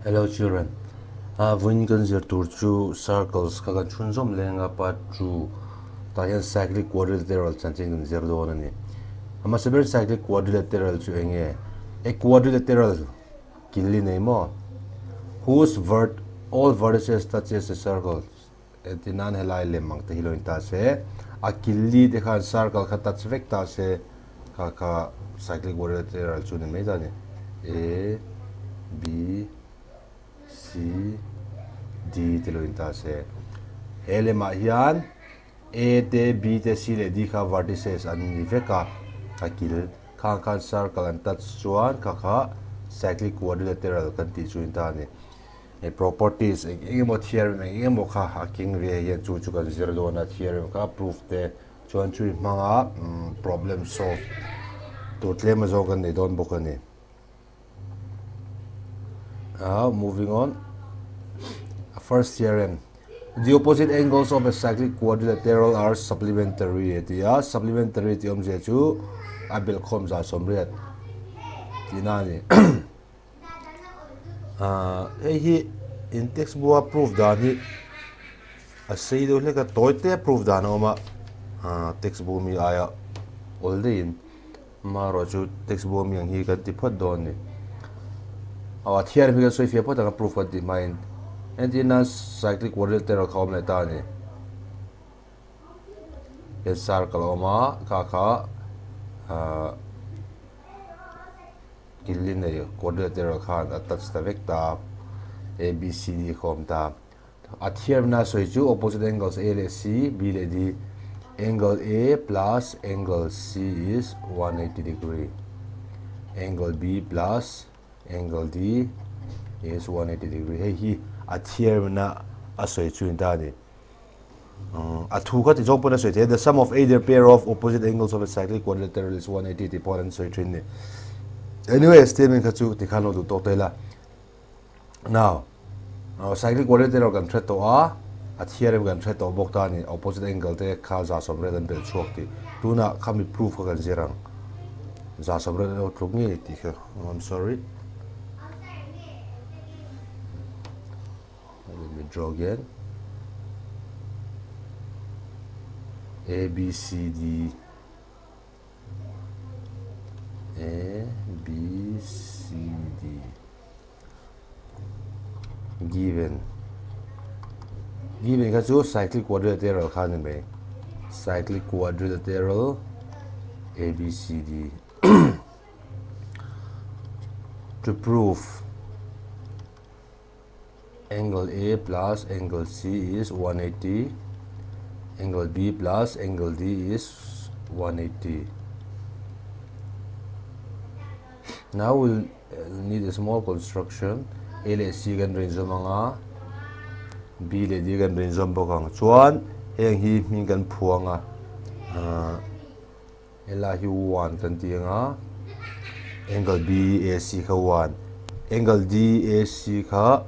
Hello children, a vawiin kan zir tur chu circles kha kan chhunzawm leng a part 2 tah hian cyclic quadrilateral chanchin kan zir dawn a ni. A hmasa ber cyclic quadrilateral chu eng nge? A quadrilateral kil i nei maw? Whose vert all vertices touches a circle Engtin nan helai lem ang te hi lo in ta se, a kil li te khan circle kha touch vek ta se, kha kha cyclic quadrilateral chu ni mai ta a ni. A, B, C, D te lo in ta se. He lemah hian A te, B te, C leh D kha vertices an ni vek a, a kil khang khan circle an touch chuan kha kha cyclic quadrilateral kan tih chu in ta a ni. Hei properties eng eng emaw theorem eng eng emaw kha a keng ve hian chu chu kan zir dawn a theorem kha proof te chuan chui hmanga problem solve tur tlem azawng kan nei dawn bawk a ni. Now moving on first theorem the opposite angles of a cyclic quadrilateral are supplementary a ti a supplementary tih awmzia chu a belhkhawm zah sawmriat tihna a ni. Ahh hei hi in text book a proof dan hi a sei deuh hlek a tawi te proof dan a awm a ahh text book ami aia awl daihin amaherawh chu text book ami ang hi kan ti phawt dawn a ni aw a theorem hi kan sawi fiah phawt ang a proof kan tih hmain entir nan cyclic quadrilateral kha a awm leh ta a ni he circle a awm a kha kha ahh. Kil nei quadrilateral khan a touch ta vek ta A B C D kha awm ta. A thiamna sawi chu opposite angles A leh C, B leh D. Angle A plus angle C is 180 degree. Angle B plus angle D is 180 degree. Hei hi a thiamna a sawi chu in ta a ni. A thu kha ti zawng pawn a sawi thei a, the sum of either pair of opposite angles of a cyclic quadrilateral is 180 tih pawh an sawi thin ni. Anyway, statement kha chu tikhan lo duh tawk ta ila. Now, cyclic quadrilateral kan hre tawh a, a theorem kan hre tawh bawk ta a ni, opposite angle te kha 180 an belh chhuak tih. Tunah khami proof kha kan zir ang. 180 an tluk ngei tih kha, I'm sorry. Let me draw again. A, B, C, D. A, B, C, D. Given. Given kha chu cyclic quadrilateral kha ni mai. Cyclic quadrilateral A, B, C, D. To prove Angle A plus angle C is 180, angle B plus angle D is 180. Now we'll eh, need a small construction. A leh C kan rin zawm anga, B leh D kan rin zawm bawk ang. Chuan heng hi hming kan phuang a. Uh, Helai hi 1 kan ti anga, angle BAC kha 1, angle DAC kha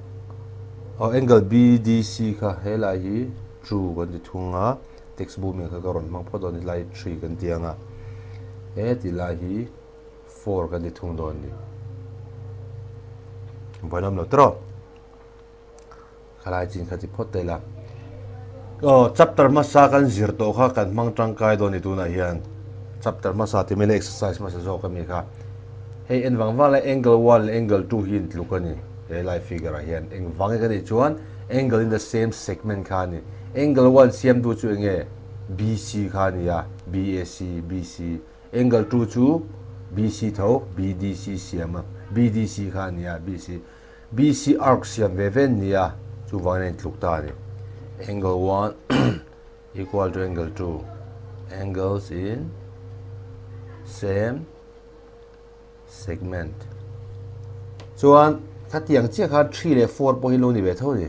oh angle BDC kha helai hi 2 kan ti thung a, textbook mi kha ka rawn hmang phawt dawn helai hi 3 kan ti anga, he ti lai hi 4 kan ti thung dawn a ni. Vawiin awm lo tawh. Khalai chin kha ti phawt ta ila. Aw chapter hmasa kan zir tawh kha kan hmang tangkai dawn ni tunah hian chapter hmasa ti mai leh exercise hmasa zawk ami kha. Hei en vang vang lai angle one leh angle two hi intluk a ni he lai figure ah hian eng vang nge ka nih chuan angle in the same segment kha a ni. Angle one siamtu chu eng nge BC kha a ni a BAC BC angle two chu BC tho BDC siam a BDC kha a ni a BC. BC arc siam ve ve nia chuvangin a intluk ta a ni. Angle 1 equal to angle 2. Angles in same segment. Chuan khatiang chiah khan 3 leh 4 pawh hi lo ni ve tho ni.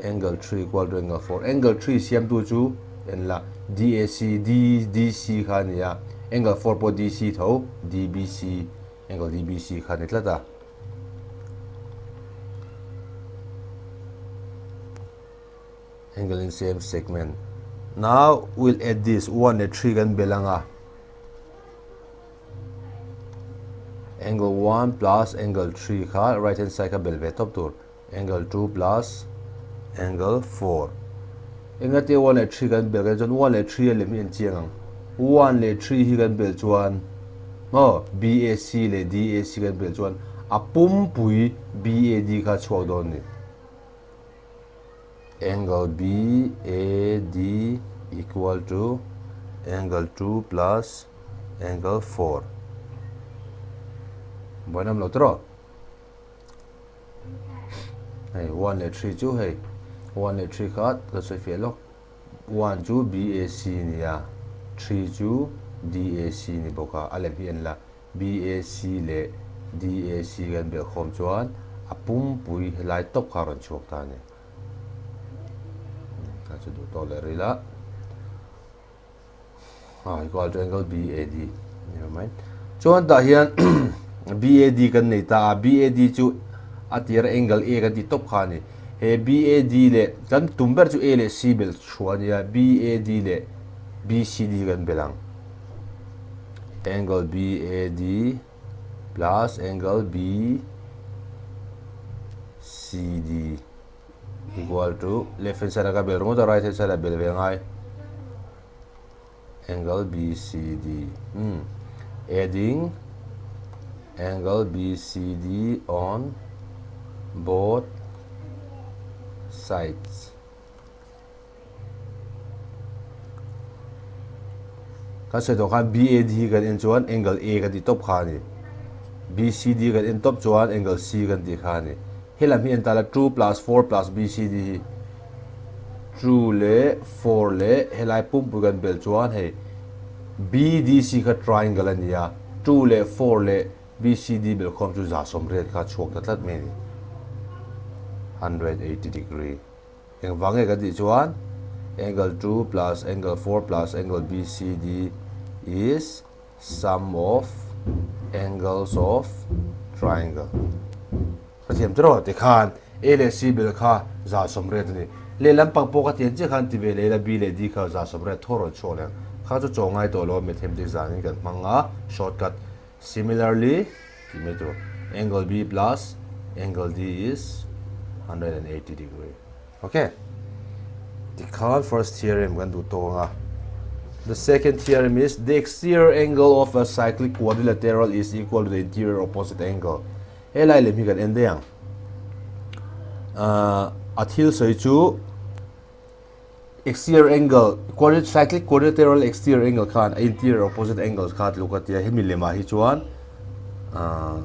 Angle 3 equal to angle 4. Angle 3 siamtu chu en la DAC DDC kha a ni a. Angle 4 pawh DC tho DBC angle DBC kha a ni tlat a. Angle in same segment. Now we'll add this 1 leh 3 kan bel anga. Angle 1 plus angle 3 kha right hand side kha bel ve tawp tur. Angle 2 plus angle 4. Engate 1 leh 3 kan bel kan chuan 1 leh 3 a lem hi an chiang ang. 1 leh 3 hi kan bel chuan maw BAC leh DAC kan bel chuan a pumpui BAD kha chhuak dawn ni. Angle BAD equal to angle 2 plus angle 4. Buainam lo tawh. Hei 1 leh 3 chu hei 1 leh 3 kha ka sawi fiah lawk. 1 chu BAC nia 3 chu DAC ni bawk a a lem hi en la BAC leh DAC kan belh khawm chuan a pumpui helai tawp kha a rawn chhuak ta a ni. Kha chu duh tawk leh ril a. Ah, equal to angle BAD. Never mind. Chuan tah hian BAD kan nei ta a, BAD chu a tir angle A kan ti tawp kha a ni. He BAD leh kan tum ber chu A leh C belh chhuah a nia, BAD leh BCD kan belh ang. Angle BAD plus angle BCD equal to left hand side a ka bel ringawt a, right hand side a bel ve ngai angle BCD. Adding angle BCD on both sides. Kan sawi tawh khan BAD hi kan en chuan angle A kan tih tawp kha a ni. BCD kan en tawp chuan angle C kan tih kha a ni. Helam hi en ta la 2 plus 4 plus BCD hi 2 leh 4 leh helai pumpui kan bel chuan hei BDC kha triangle a ni a, 2 leh 4 leh BCD belkhawm chu 180 kha chhuak ta tlat mai a ni. 180 degree. Engvang nge kan tih chuan angle 2 plus angle 4 plus angle BCD is sum of angles of triangle. Ka thiam tiraw tikhan A leh C bel kha 180 a ni. Lehlam pang pawh ka tian chiah khan ti ve leh ila B leh D kha 180 thaw rawn chhuak leh ang. Kha chu chaw ngai tawh lo a mathematics danin kan hmang a shortcut. Similarly tih mai tur angle B plus angle D is 180 degree. Okay. Tikhan first theorem kan duh tawk anga. The second theorem is the exterior angle of a cyclic quadrilateral is equal to the interior opposite angle. He lai lem hi kan en daih ang. A thil sawi chu Exterior angle, quadri cyclic quadrilateral exterior angle khan a interior opposite angle kha tluk a tia hemi lemah hi chuan ah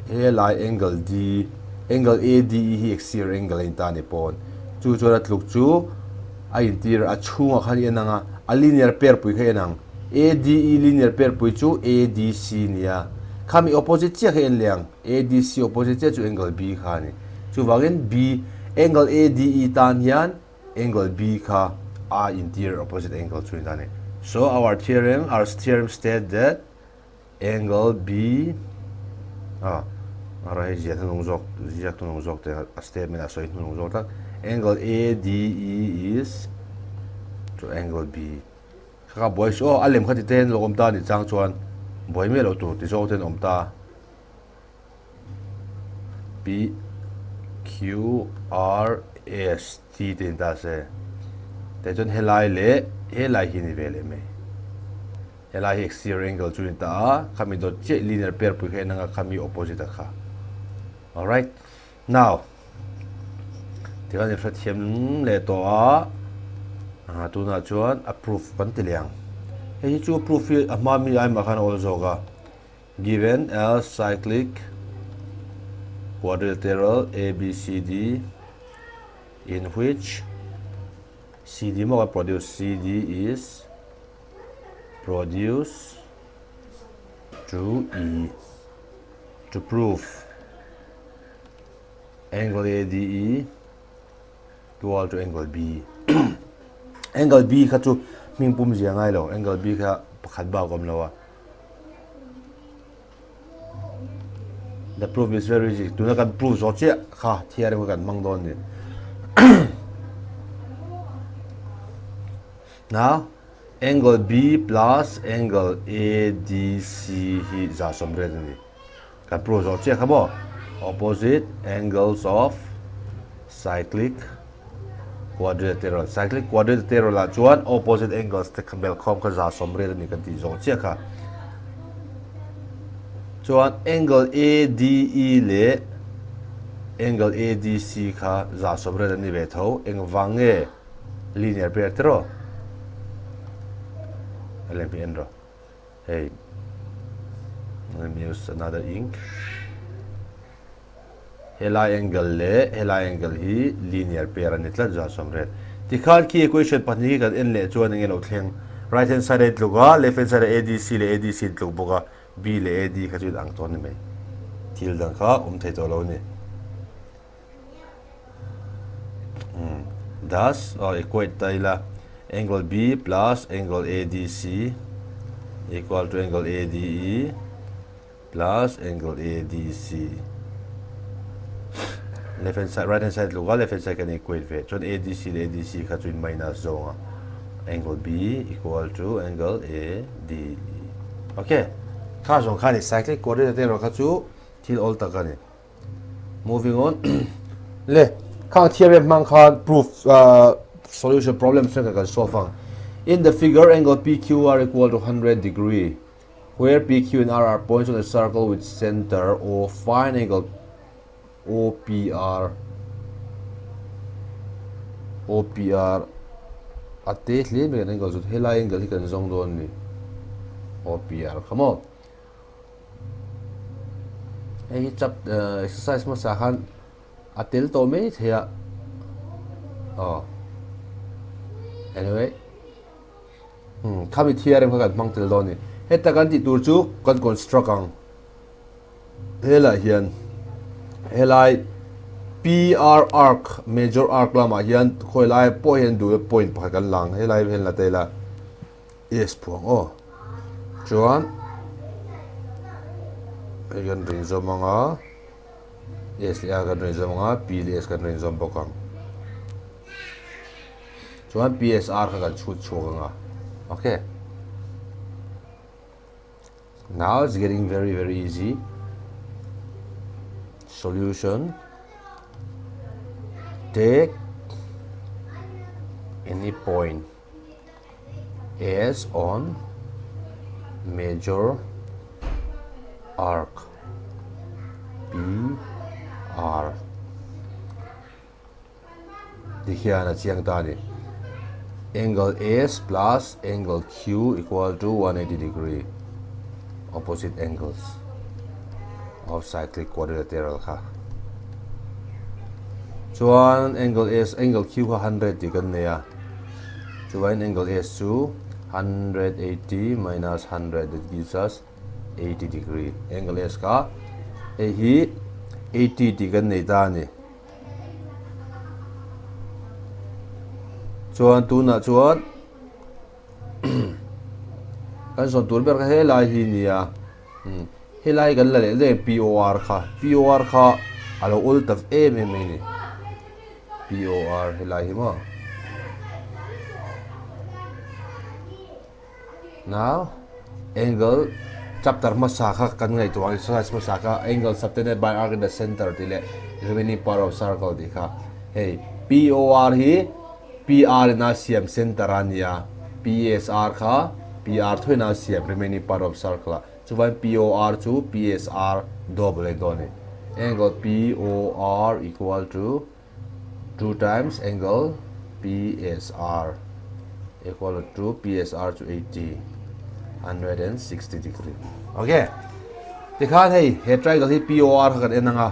helai angle D angle ADE hi exterior angle a intan ni pawn chu chuan a tluk chu a interior a chhungah khan i en ang a a linear pair pui kha i en ang ADE linear pair pui chu ADC nia khami opposite chiah kha i en leh ang ADC opposite chiah chu angle B kha a ni chuvangin B angle ADE tan hian Angle B kha a interior opposite angle chu ni ta a ni. So our theorem, our theorem state that angle B ah a hei ziah hnung zawk ziak hnung zawk te a statement a sawi hnung zawk tak angle ADE is to angle B. Kha kha buai su aw a lem kha ti te hian lo awm ta a nih chang chuan buai miah loh tur ti zawk ten awm ta. P Q R S T te in ta se teh chuan helai leh helai hi ni ve leh mai helai hi exterior angle chu in ta a khami dawt chiah linear pair pui kha en anga khami opposite a kha alright now tikhan in hrethiam leh tawh a tunah chuan a proof kan ti leh ang hei hi chu proof hi a hma mi ai mah khan a awl zawk a. Given a cyclic quadrilateral ABCD in which CD maw kan produce CD is produce to E to prove angle ADE equal to angle B angle B kha chu hming pum zia ngai lo angle B kha pakhat bak awm lo a. The proof is very easy. Tuna kan proof zawh chiah kha theorem kha kan hmang dawn ni. Now, angle B plus angle ADC hi 180 a ni. Kan prove zawh chiah kha maw? Opposite angles of cyclic quadrilateral. Cyclic quadrilateral ah chuan opposite angles te kha belkhawm kha 180 a ni kan tih zawh chiah kha. Chuan angle ADE leh angle ADC kha 180 an ni ve tho. Engvang nge linear pair te rawh? A lem hi en rawh. Hei let me use another ink. Helai angle leh helai angle hi linear pair a ni tlat 180. Tikhan khi equation pahnih hi kan en leh chuan enge lo thleng? Right hand side a intluk a, left hand side a ADC leh ADC intluk bawk a, B leh AD kha chu inang tawh a ni mai. Thil dang kha awm thei tawh lo a ni. Thus, or equate ta ila, angle B plus angle ADC equal to angle ADE plus angle ADC. Left hand side, right hand side luka left hand side kan equate ve. Chuan ADC leh ADC kha chu in minus zawng a. Angle B equal to angle ADE. Okay. Kha zawng kha ni cyclic quadrilateral kha chu thil awl tak a ni. Moving on. Le, khang theorem hmang khan proof solution problem sen kan solve ang. In the figure, angle PQR equal to 100 degree, where PQ and R are points on a circle with center O, find angle OPR. OPR a te hle mai kan angle chu helai angle hi kan zawng dawn ni. OPR kha maw. Hei hi chap exercise hmasa khan a tel tawh mai thei a aw anyway khami theorem kha kan hmang tel dawn a ni heta kan tih tur chu kan construct ang helaiah hian helai PR arc major arc lamah hian khawi lai pawh hian duh point pakhat kan la ang helai hian la ta ila. Yes phuang aw. Chuan hei kan rin zawm ang a, S leh A kan rin zawm ang a, P leh S kan rin zawm bawk ang. Chuan PSR kha kan chhut chhuak ang a. Okay. Now it's getting very very easy. Solution. Take any point S on major arc P R ti hian a chiang ta a ni. Angle S plus angle Q equal to 180 degree opposite angles of cyclic quadrilateral kha. Chuan angle S angle Q kha 100 tih kan nei a. Chuvain angle S chu 180 minus 100 that gives us 80 degree. Angle S kha hei hi 80 tih kan nei ta a ni. Chuan tunah chuan kan sawn tur ber kha helai hi nia helai kan la leh leh POR kha POR kha a lo ul ta em em mai a ni. POR helai hi maw Now angle chapter hmasa kha kan ngaihtuah ang exercise hmasa kha angle subtended by arc in the center tih leh remaining part of circle tih kha hei POR hi PR in a siam center a nia PSR kha PR thuin a siam remaining part of circle ah Chuvain POR chu PSR double a dawn a ni. Angle POR equal to 2 times angle PSR equal to PSR chu 80, 160 degree. Okay. Tikhan hei he triangle hi POR kha kan en anga.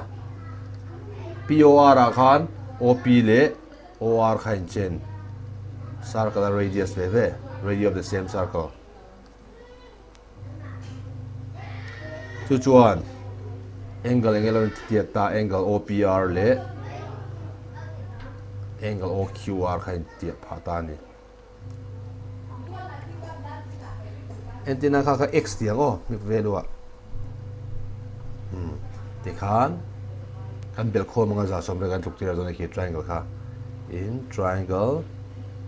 POR ah khan OP leh OR kha inchen circle a radius ve ve, radius of the same circle. Chu chuan angle eng elo tiat ta angle OPR leh angle OQR kha in tiat phah ta a ni. Entirna kha kha x tih ang aw hmik value ah tikhan kan belh khawm anga 180 kan tluk tir a dawn a khi triangle kha in triangle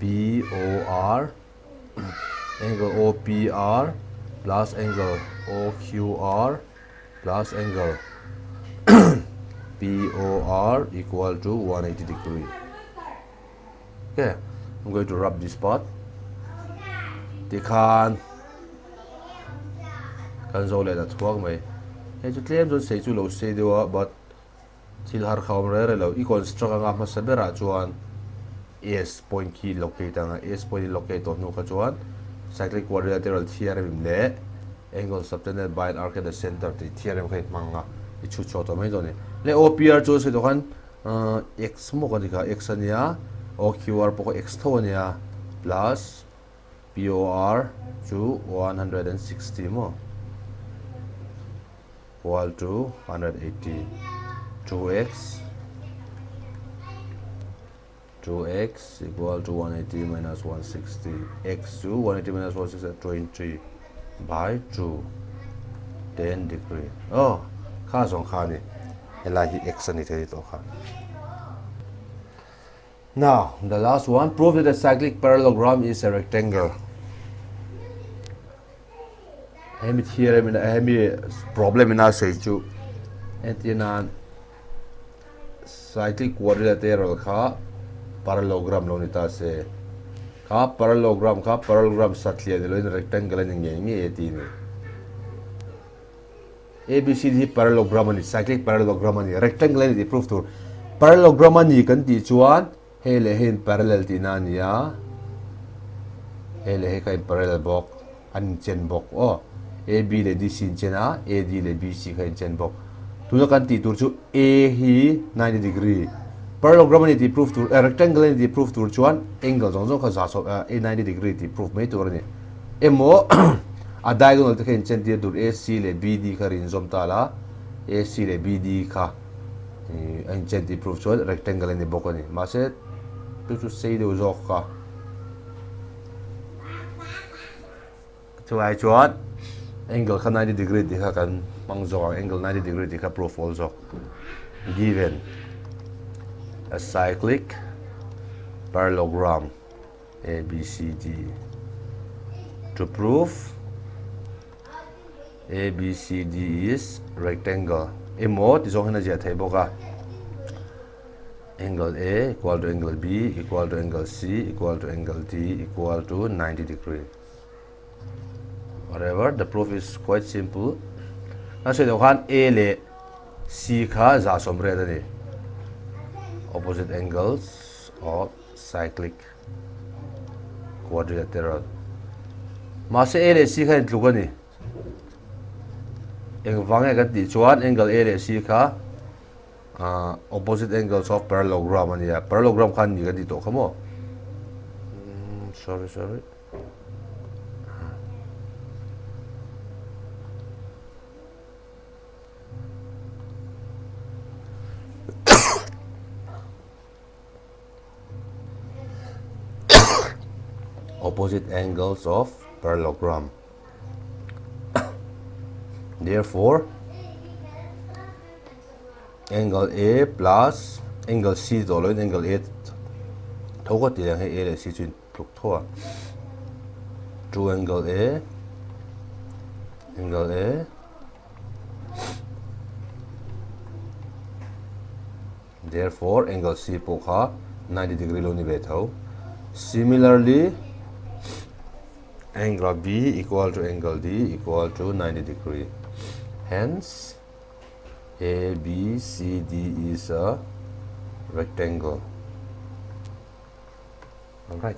POR angle OPR plus angle OQR plus angle POR equal to 180 degree. Okay, I'm going to rub this part. Tikhan kan zo leh ta thuak mai. Hei chu tlem chuan sei chu lo sei deuh a but thil har kha awm reng reng lo. I construct anga hmasa berah chuan S point khi locate anga S point i locate tawh hnu kha chuan cyclic quadrilateral theorem leh angle subtended by an arc at the center tih theorem kha i hmang a i chhut chhuak tawh mai dawn a ni. Leh OPR chu sawi tawh khan X maw ka ni kha X a nia OQR pawh kha X tho a nia plus POR chu 160 maw equal to 180 2x 2x equal to 180 minus 160 x chu 180 minus 160 20 by 2 10 degree oh kha zawng kha ani helai hi x ani thei tawh kha now the last one prove that a cyclic parallelogram is a rectangle hemi theorem in hemi problem ina sei chu entirnan Cyclic quadrilateral kha parallelogram lo ni ta se, kha parallelogram kha parallelogram satliah ni loin rectangle a ni ngei ngei e tih a ni. ABCD hi parallelogram a ni, cyclic parallelogram a ni, rectangle a ni tih proof tur. Parallelogram a ni kan tih chuan hei leh hei in parallel tihna a ni a, hei leh hei kha in parallel bawk. an inchen bawk aw. AB leh DC inchen a, AD leh BC kha inchen bawk. Tuna kan tih tur chu A hi 90 degree. Parallelogram a ni tih proof tur, eh, rectangle a ni tih proof tur chuan angle zawng zawng kha za sawm, eh, 90 degree tih proof mai tur a ni. Emaw a diagonal te kha inchen tir tur AC leh BD kha rin zawm ta la, AC leh BD kha a inchen tih proof chuan rectangle a ni bawk a ni. Mahse, chu chu sei deuh zawk kha. Chulai chuan angle kha 90 degree tih kha kan hmang zawk ang, angle 90 degree tih kha proof awl zawk. Given a cyclic parallelogram ABCD to prove ABCD is rectangle emaw ti zawng hian a ziah theih bawk a. Angle A equal to angle B equal to angle C equal to angle D equal to 90 degree. Whatever, the proof is quite simple. Kan sawi deuh khan A leh C kha za sawmriat a ni. Opposite angles of cyclic quadrilateral. Mahse A leh C kha intluk a ni. Engvang nge kan tih chuan angle A leh C kha Opposite angles of parallelogram a nia, parallelogram khan ni kan ti tawh kha maw? Sorry sorry. Opposite angles of parallelogram. Therefore, angle A plus angle C tawh loin angle A tho ka ti ang hei A leh C chu in tluk tho a. 2 angle A angle A Therefore, angle C pawh kha 90 degree lo ni ve tho. Similarly, angle B equal to angle D equal to 90 degree. Hence, A, B, C, D is a rectangle. Alright.